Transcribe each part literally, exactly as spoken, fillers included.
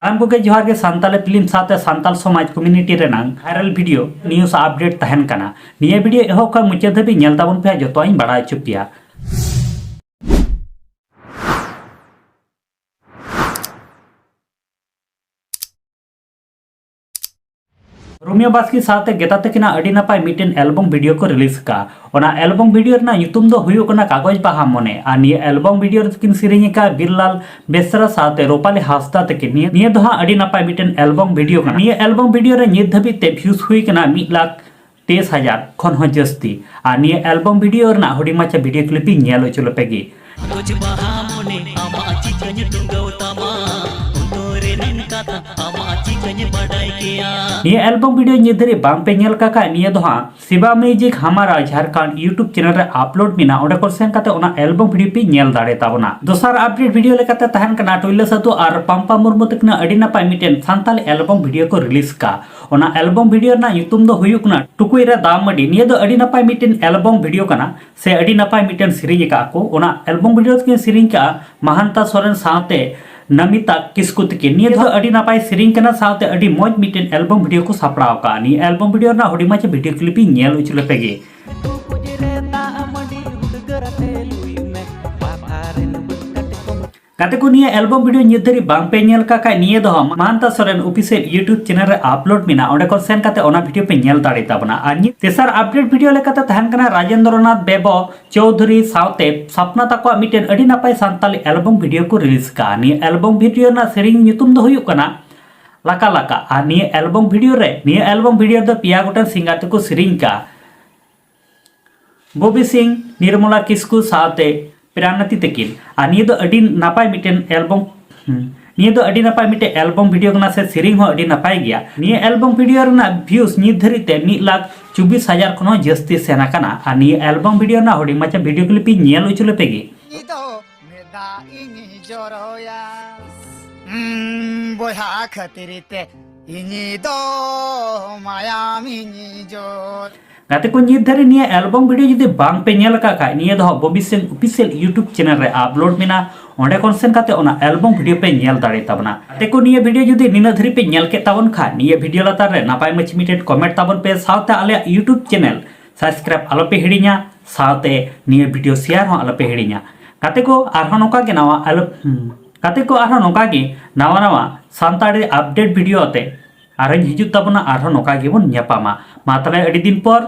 ᱥᱟᱱᱟᱢ ᱠᱚᱜᱮ ᱡᱚᱦᱟᱨ ᱜᱮ᱾ ᱥᱟᱱᱛᱟᱞᱤ ᱯᱷᱤᱞᱢ ᱥᱟᱶᱛᱮ ᱥᱟᱱᱛᱟᱞ ᱥᱚᱢᱟᱡᱽ ᱠᱚᱢᱤᱭᱩᱱᱤᱴᱤ ᱨᱮᱱᱟᱜ ᱵᱷᱟᱭᱨᱟᱞ ᱵᱷᱤᱰᱤᱭᱳ ᱱᱤᱭᱩᱡᱽ ᱟᱯᱰᱮᱴ ᱛᱟᱦᱮᱱ ᱠᱟᱱᱟ᱾ ᱱᱤᱭᱟᱹ ᱵᱷᱤᱰᱤᱭᱳ ᱮᱦᱚᱵ ᱠᱷᱚᱱ ᱢᱩᱪᱟᱹᱫ ᱫᱷᱟᱹᱵᱤᱡ ᱧᱮᱞ ᱛᱟᱵᱚᱱ ᱯᱮ, ᱡᱚᱛᱚᱣᱟᱜ ᱤᱧ ᱵᱟᱲᱟᱭ ᱦᱚᱪᱚ ᱯᱮᱭᱟ᱾ ᱨᱳᱢᱤᱭᱳ ᱵᱟᱥᱠᱮ ᱥᱟᱶᱛᱮ ᱜᱮᱛᱟ ᱛᱟᱹᱠᱤᱱᱟᱜ ᱟᱹᱰᱤ ᱱᱟᱯᱟᱭ ᱢᱤᱫᱴᱮᱱ ᱮᱞᱵᱚᱢ ᱵᱷᱤᱰᱤᱭᱳ ᱠᱚ ᱨᱤᱞᱤᱡᱽ ᱟᱠᱟᱫᱼᱟ᱾ ᱚᱱᱟ ᱮᱞᱵᱚᱢ ᱵᱷᱤᱰᱤᱭᱳ ᱨᱮᱱᱟᱜ ᱧᱩᱛᱩᱢ ᱫᱚ ᱦᱩᱭᱩᱜ ᱠᱟᱱᱟ ᱠᱟᱜᱚᱡᱽ ᱵᱟᱦᱟ ᱢᱚᱱᱮ, ᱟᱨ ᱱᱤᱭᱟᱹ ᱮᱞᱵᱚᱢ ᱵᱷᱤᱰᱤᱭᱳ ᱨᱮᱠᱤᱱ ᱥᱮᱨᱮᱧ ᱟᱠᱟᱫ ᱵᱤᱨᱞᱟᱞ ᱵᱮᱥᱨᱟ ᱥᱟᱶᱛᱮ ᱨᱩᱯᱟᱞᱤ ᱦᱟᱸᱥᱫᱟ ᱛᱟᱹᱠᱤᱱ᱾ ᱱᱤᱭᱟᱹ, ᱱᱤᱭᱟᱹ ᱫᱚ ᱦᱟᱸᱜ ᱟᱹᱰᱤ ᱱᱟᱯᱟᱭ ᱢᱤᱫᱴᱮᱱ ᱮᱞᱵᱚᱢ ᱵᱷᱤᱰᱤᱭᱳ ᱠᱟᱱᱟ᱾ ᱱᱤᱭᱟᱹ ᱮᱞᱵᱚᱢ ᱵᱷᱤᱰᱤᱭᱳ ᱨᱮ ᱱᱤᱛ ᱫᱷᱟᱹᱵᱤᱡ ᱛᱮ ᱵᱷᱤᱭᱩᱥ ᱦᱩᱭ ᱠᱟᱱᱟ ᱢᱤᱫ ᱞᱟᱠᱷ ᱛᱮᱭᱤᱥ ᱦᱟᱡᱟᱨ ᱠᱷᱚᱱ ᱦᱚᱸ ᱡᱟᱹᱥᱛᱤ᱾ ᱟᱨ ᱱᱤᱭᱟᱹ ᱮᱞᱵᱚᱢ ᱵᱷᱤᱰᱤᱭᱳ ᱨᱮᱱᱟᱜ ᱦᱩᱰᱤᱧ ᱢᱟᱪᱷᱟ ᱵᱷᱤᱰᱤᱭᱳ ᱠᱞᱤᱯ ᱤᱧ ᱧᱮᱞ ᱦᱚᱪᱚ ᱞᱮᱯᱮ ᱜᱮ᱾ ᱠᱟᱜᱚᱡᱽ ᱵᱟᱦᱟ ᱢᱚᱱᱮ, ᱟᱢᱟᱜ ᱪᱤᱠᱟᱹᱧ ᱴᱩᱝᱜᱟᱹᱣ ᱛᱟᱢᱟ, ᱚᱱᱛᱚᱨ ᱨᱮᱱᱟᱜ ᱠᱟᱛᱷᱟ ᱟᱢᱟᱜ ᱪᱤᱠᱟᱹᱧ ᱵᱟᱰᱟᱭ ᱠᱮᱭᱟ᱾ ᱱᱤᱭᱟᱹ ᱮᱞᱵᱚᱢ ᱵᱷᱤᱰᱤᱭᱳ ᱱᱤᱛ ᱫᱷᱟᱹᱨᱤᱡ ᱵᱟᱝ ᱯᱮ ᱧᱮᱞ ᱠᱟᱜ ᱠᱷᱟᱡ, ᱱᱤᱭᱟᱹ ᱫᱚ ᱦᱟᱸᱜ ᱥᱤᱵᱟ ᱢᱤᱣᱡᱤᱠ ᱦᱟᱢᱟᱨᱟ ᱡᱷᱟᱲᱠᱷᱚᱸᱰ YouTube ᱪᱮᱱᱮᱞ ᱨᱮ ᱟᱯᱞᱳᱰ ᱢᱮᱱᱟᱜᱼᱟ, ᱚᱸᱰᱮ ᱠᱷᱚᱱ ᱥᱮᱱ ᱠᱟᱛᱮ ᱚᱱᱟ ᱮᱞᱵᱚᱢ ᱵᱷᱤᱰᱤᱭᱳ ᱯᱮ ᱧᱮᱞ ᱫᱟᱲᱮ ᱛᱟᱵᱚᱱᱟ᱾ ᱫᱚᱥᱟᱨ ᱟᱯᱰᱮᱴ ᱵᱷᱤᱰᱤᱭᱳ ᱞᱮᱠᱟᱛᱮ ᱛᱟᱦᱮᱱ ᱠᱟᱱᱟ ᱴᱩᱭᱞᱟᱹ ᱥᱟᱹᱫᱷᱩ ᱟᱨ ᱯᱟᱢᱯᱟ ᱢᱩᱨᱢᱩ ᱛᱟᱹᱠᱤᱱᱟᱜ ᱟᱹᱰᱤ ᱱᱟᱯᱟᱭ ᱢᱤᱫᱴᱮᱱ ᱥᱟᱱᱛᱟᱞᱤ ᱮᱞᱵᱚᱢ ᱵᱷᱤᱰᱤᱭᱳ ᱠᱚ ᱨᱤᱞᱤᱡᱽ ᱠᱟᱜᱼᱟ᱾ ᱚᱱᱟ ᱮᱞᱵᱚᱢ ᱵᱷᱤᱰᱤᱭᱳ ᱨᱮᱱᱟᱜ ᱧᱩᱛᱩᱢ ᱫᱚ ᱦᱩᱭᱩᱜ ᱠᱟᱱᱟ ᱴᱩᱠᱩᱡ ᱨᱮ ᱫᱟᱜ ᱢᱟᱹᱰᱤ᱾ ᱱᱤᱭᱟᱹ ᱫᱚ ᱟᱹᱰᱤ ᱱᱟᱯᱟᱭ ᱢᱤᱫᱴᱮᱱ ᱮᱞᱵᱚᱢ ᱵᱷᱤᱰᱤᱭᱳ ᱠᱟᱱᱟ, ᱥᱮ ᱟᱹᱰᱤ ᱱᱟᱯᱟᱭ ᱢᱤᱫᱴᱮᱱ ᱥᱮᱨᱮᱧ ᱟᱠᱟᱫ ᱠᱚ᱾ ᱚᱱᱟ ᱮᱞᱵᱚᱢ ᱵᱷᱤᱰᱤᱭᱳ ᱛᱟᱹᱠᱤᱱ ᱥᱮᱨᱮᱧ ᱠᱟᱜᱼᱟ ᱢᱟᱦᱟᱱᱛᱟ ᱥᱚᱨᱮᱱ ᱥᱟᱶᱛᱮ ᱱᱟᱢᱤᱛᱟ ᱠᱤᱥᱠᱩ ᱛᱟᱹᱠᱤᱱ᱾ ᱱᱤᱭᱟᱹ ᱫᱚ ᱟᱹᱰᱤ ᱱᱟᱯᱟᱭ ᱥᱮᱨᱮᱧ ᱠᱟᱱᱟ, ᱥᱟᱶᱛᱮ ᱟᱹᱰᱤ ᱢᱚᱡᱽ ᱢᱤᱫᱴᱮᱱ ᱮᱞᱵᱚᱢ ᱵᱷᱤᱰᱤᱭᱳ ᱠᱚ ᱥᱟᱯᱲᱟᱣ ᱟᱠᱟᱫᱼᱟ᱾ ᱱᱤᱭᱟᱹ ᱮᱞᱵᱚᱢ ᱵᱷᱤᱰᱤᱭᱳ ᱨᱮᱱᱟᱜ ᱦᱩᱰᱤᱧ ᱢᱟᱪᱷᱟ ᱵᱷᱤᱰᱤᱭᱳ ᱠᱞᱤᱯ ᱤᱧ ᱧᱮᱞ ᱦᱚᱪᱚ ᱞᱮᱯᱮ ᱜᱮ᱾ ᱴᱩᱠᱩᱡ ᱨᱮ ᱫᱟᱜ ᱢᱟᱹᱰᱤ ᱦᱩᱰᱜᱟᱹᱨ ᱟᱛᱮ ᱞᱩᱭ ᱢᱮ, ᱯᱟᱛᱟ ᱨᱮᱱ ᱵᱟᱹᱫ ᱠᱟᱴᱠᱚᱢ᱾ ᱜᱟᱛᱮ ᱠᱚ, ᱱᱤᱭᱟᱹ ᱮᱞᱵᱚᱢ ᱵᱷᱤᱰᱤᱭᱳ ᱱᱤᱛ ᱫᱷᱟᱹᱨᱤᱡ ᱵᱟᱝ ᱯᱮ ᱧᱮᱞ ᱠᱟᱜ ᱠᱷᱟᱡ, ᱱᱤᱭᱟᱹ ᱫᱚ ᱢᱟᱦᱟᱱᱛᱟ ᱥᱚᱨᱮᱱ ᱚᱯᱷᱤᱥᱤᱭᱟᱞ YouTube ᱪᱮᱱᱮᱞ ᱨᱮ ᱟᱯᱞᱳᱰ ᱢᱮᱱᱟᱜᱼᱟ, ᱚᱸᱰᱮ ᱠᱷᱚᱱ ᱥᱮᱱ ᱠᱟᱛᱮ ᱚᱱᱟ ᱵᱷᱤᱰᱤᱭᱳ ᱯᱮ ᱧᱮᱞ ᱫᱟᱲᱮ ᱛᱟᱵᱚᱱᱟ᱾ ᱟᱨ ᱱᱤᱭᱟᱹ ᱛᱮᱥᱟᱨ ᱟᱯᱰᱮᱴ ᱵᱷᱤᱰᱤᱭᱳ ᱞᱮᱠᱟᱛᱮ ᱛᱟᱦᱮᱱ ᱠᱟᱱᱟ ᱨᱟᱡᱮᱱᱫᱨᱚᱱᱟᱛᱷ ᱵᱮᱵᱚ ᱪᱳᱣᱫᱷᱩᱨᱤ ᱥᱟᱶᱛᱮ ᱥᱟᱯᱱᱟ ᱛᱟᱠᱚᱣᱟᱜ ᱢᱤᱫᱴᱮᱱ ᱟᱹᱰᱤ ᱱᱟᱯᱟᱭ ᱥᱟᱱᱛᱟᱞᱤ ᱮᱞᱵᱚᱢ ᱵᱷᱤᱰᱤᱭᱳ ᱠᱚ ᱨᱤᱞᱤᱡᱽ ᱠᱟᱜᱼᱟ᱾ ᱱᱤᱭᱟᱹ ᱮᱞᱵᱚᱢ ᱵᱷᱤᱰᱤᱭᱳ ᱨᱮᱱᱟᱜ ᱥᱮᱨᱮᱧ ᱧᱩᱛᱩᱢ ᱫᱚ ᱦᱩᱭᱩᱜ ᱠᱟᱱᱟ ᱞᱟᱠᱟ ᱞᱟᱠᱟ᱾ ᱟᱨ ᱱᱤᱭᱟᱹ ᱮᱞᱵᱚᱢ ᱵᱷᱤᱰᱤᱭᱳ ᱨᱮ, ᱱᱤᱭᱟᱹ ᱮᱞᱵᱚᱢ ᱵᱷᱤᱰᱤᱭᱳ ᱨᱮᱫᱚ ᱯᱮᱭᱟ ᱜᱚᱴᱮᱱ ᱥᱤᱝᱜᱟᱨ ᱛᱮᱠᱚ ᱥᱮᱨᱮᱧ ᱠᱟᱜᱼᱟ, ᱵᱚᱵᱤ ᱥᱤᱝ, ᱱᱤᱨᱢᱚᱞᱟ ᱠᱤᱥᱠᱩ ᱥᱟᱶᱛᱮ ᱯᱨᱟᱱᱟᱛᱤ ᱛᱟᱹᱠᱤᱱ᱾ ᱟᱨ ᱱᱤᱭᱟᱹ ᱫᱚ ᱟᱹᱰᱤ ᱱᱟᱯᱟᱭ ᱢᱤᱫᱴᱮᱱ ᱮᱞᱵᱚᱢ, ᱦᱩᱸ, ᱱᱤᱭᱟᱹ ᱫᱚ ᱟᱹᱰᱤ ᱱᱟᱯᱟᱭ ᱢᱤᱫᱴᱮᱱ ᱮᱞᱵᱚᱢ ᱵᱷᱤᱰᱤᱭᱳ ᱠᱟᱱᱟ, ᱥᱮ ᱥᱮᱨᱮᱧ ᱦᱚᱸ ᱟᱹᱰᱤ ᱱᱟᱯᱟᱭ ᱜᱮᱭᱟ᱾ ᱱᱤᱭᱟᱹ ᱮᱞᱵᱚᱢ ᱵᱷᱤᱰᱤᱭᱳ ᱨᱮᱱᱟᱜ ᱵᱷᱤᱭᱩᱥ ᱱᱤᱛ ᱫᱷᱟᱹᱨᱤᱡ ᱛᱮ ᱢᱤᱫ ᱞᱟᱠᱷ ᱪᱚᱵᱵᱤᱥ ᱦᱟᱡᱟᱨ ᱠᱷᱚᱱ ᱦᱚᱸ ᱡᱟᱹᱥᱛᱤ ᱥᱮᱱ ᱟᱠᱟᱱᱟ᱾ ᱟᱨ ᱱᱤᱭᱟᱹ ᱮᱞᱵᱚᱢ ᱵᱷᱤᱰᱤᱭᱳ ᱨᱮᱱᱟᱜ ᱦᱩᱰᱤᱧ ᱢᱟᱪᱷᱟ ᱵᱷᱤᱰᱤᱭᱳ ᱠᱞᱤᱯ ᱤᱧ ᱧᱮᱞ ᱦᱚᱪᱚ ᱞᱮᱯᱮ ᱜᱮ᱾ ᱤᱧ ᱫᱚ ᱢᱮᱫ ᱫᱟᱜ ᱤᱧ ᱡᱚᱨᱚᱭᱟ, ᱩᱸ, ᱵᱚᱭᱦᱟ ᱠᱷᱟᱹᱛᱤᱨ ᱛᱮ ᱤᱧ ᱫᱚ ᱢᱟᱭᱟᱢ ᱤᱧ ᱡᱚᱨ᱾ ᱜᱟᱛᱮ ᱠᱚ, ᱱᱤᱛ ᱫᱷᱟᱹᱨᱤᱡ ᱱᱤᱭᱟᱹ ᱮᱞᱵᱚᱢ ᱵᱷᱤᱰᱤᱭᱳ ᱡᱩᱫᱤ ᱵᱟᱝ ᱯᱮ ᱧᱮᱞ ᱟᱠᱟᱫ ᱠᱷᱟᱡ, ᱱᱤᱭᱟᱹ ᱫᱚ ᱦᱟᱸᱜ ᱵᱚᱵᱤ ᱥᱤᱝ ᱚᱯᱷᱤᱥᱤᱭᱟᱞ ᱤᱭᱩᱴᱩᱵᱽ ᱪᱮᱱᱮᱞ ᱨᱮ ᱟᱯᱞᱳᱰ ᱢᱮᱱᱟᱜᱼᱟ, ᱚᱸᱰᱮ ᱠᱷᱚᱱ ᱥᱮᱱ ᱠᱟᱛᱮ ᱚᱱᱟ ᱮᱞᱵᱚᱢ ᱵᱷᱤᱰᱤᱭᱳ ᱯᱮ ᱧᱮᱞ ᱫᱟᱲᱮ ᱛᱟᱵᱚᱱᱟ᱾ ᱜᱟᱛᱮ ᱠᱚ, ᱱᱤᱭᱟᱹ ᱵᱷᱤᱰᱤᱭᱳ ᱡᱩᱫᱤ ᱱᱤᱱᱟᱹᱜ ᱫᱷᱟᱹᱨᱤᱡ ᱯᱮ ᱧᱮᱞ ᱠᱮᱫ ᱛᱟᱵᱚᱱ ᱠᱷᱟᱡ, ᱱᱤᱭᱟᱹ ᱵᱷᱤᱰᱤᱭᱳ ᱞᱟᱛᱟᱨ ᱨᱮ ᱱᱟᱯᱟᱭ ᱢᱟᱹᱪᱷᱤ ᱢᱤᱫᱴᱮᱱ ᱠᱚᱢᱮᱱᱴ ᱛᱟᱵᱚᱱ ᱯᱮ, ᱥᱟᱶᱛᱮ ᱟᱞᱮᱭᱟᱜ ᱤᱭᱩᱴᱩᱵᱽ ᱪᱮᱱᱮᱞ ᱥᱟᱵᱥᱠᱨᱟᱭᱤᱵᱽ ᱟᱞᱚ ᱯᱮ ᱦᱤᱲᱤᱧᱟ, ᱥᱟᱶᱛᱮ ᱱᱤᱭᱟᱹ ᱵᱷᱤᱰᱤᱭᱳ ᱥᱮᱭᱟᱨ ᱦᱚᱸ ᱟᱞᱚ ᱯᱮ ᱦᱤᱲᱤᱧᱟ᱾ ᱜᱟᱛᱮ ᱠᱚ, ᱟᱨᱦᱚᱸ ᱱᱚᱝᱠᱟ ᱜᱮ ᱱᱟᱣᱟ ᱟᱞᱚ, ᱦᱩᱸ, ᱜᱟᱛᱮ ᱠᱚ, ᱟᱨᱦᱚᱸ ᱱᱚᱝᱠᱟ ᱜᱮ ᱱᱟᱣᱟ ᱱᱟᱣᱟ ᱥᱟᱱᱛᱟᱲᱤ ᱟᱯᱰᱮᱴ ᱵᱷᱤᱰᱤᱭᱳ ᱟᱛᱮ ᱟᱨᱦᱚᱸᱧ ᱦᱤᱡᱩᱜ ᱛᱟᱵᱚᱱᱟ᱾ ᱟᱨᱦᱚᱸ ᱱᱚᱝᱠᱟ ᱜᱮᱵᱚᱱ ᱧᱟᱯᱟᱢᱟ᱾ ᱢᱟ ᱛᱟᱦᱞᱮ, ᱟᱹᱰᱤ ᱫᱤᱱ ᱯᱚᱨ,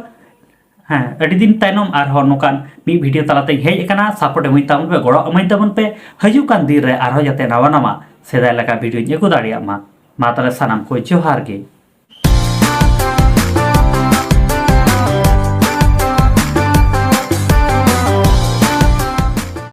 ᱦᱮᱸ, ᱟᱹᱰᱤ ᱫᱤᱱ ᱛᱟᱭᱱᱚᱢ ᱟᱨᱦᱚᱸ ᱱᱚᱝᱠᱟᱱ ᱢᱤᱫ ᱵᱷᱤᱰᱤᱭᱳ ᱛᱟᱞᱟᱛᱮᱧ ᱦᱮᱡ ᱟᱠᱟᱱᱟ᱾ ᱥᱟᱯᱳᱨᱴ ᱮᱢᱟᱹᱧ ᱛᱟᱵᱚᱱ ᱯᱮ, ᱜᱚᱲᱚ ᱮᱢᱟᱹᱧ ᱛᱟᱵᱚᱱ ᱯᱮ᱾ ᱦᱤᱡᱩᱜ ᱠᱟᱱ ᱫᱤᱱ ᱨᱮ ᱟᱨᱦᱚᱸ ᱡᱟᱛᱮ ᱱᱟᱣᱟ ᱱᱟᱣᱟ ᱥᱮᱫᱟᱭ ᱞᱮᱠᱟ ᱵᱷᱤᱰᱤᱭᱳᱧ ᱟᱹᱜᱩ ᱫᱟᱲᱮᱭᱟᱜ ᱢᱟ᱾ ᱢᱟ ᱛᱟᱦᱞᱮ, ᱥᱟᱱᱟᱢ ᱠᱚ ᱡᱚᱦᱟᱨ ᱜᱮ᱾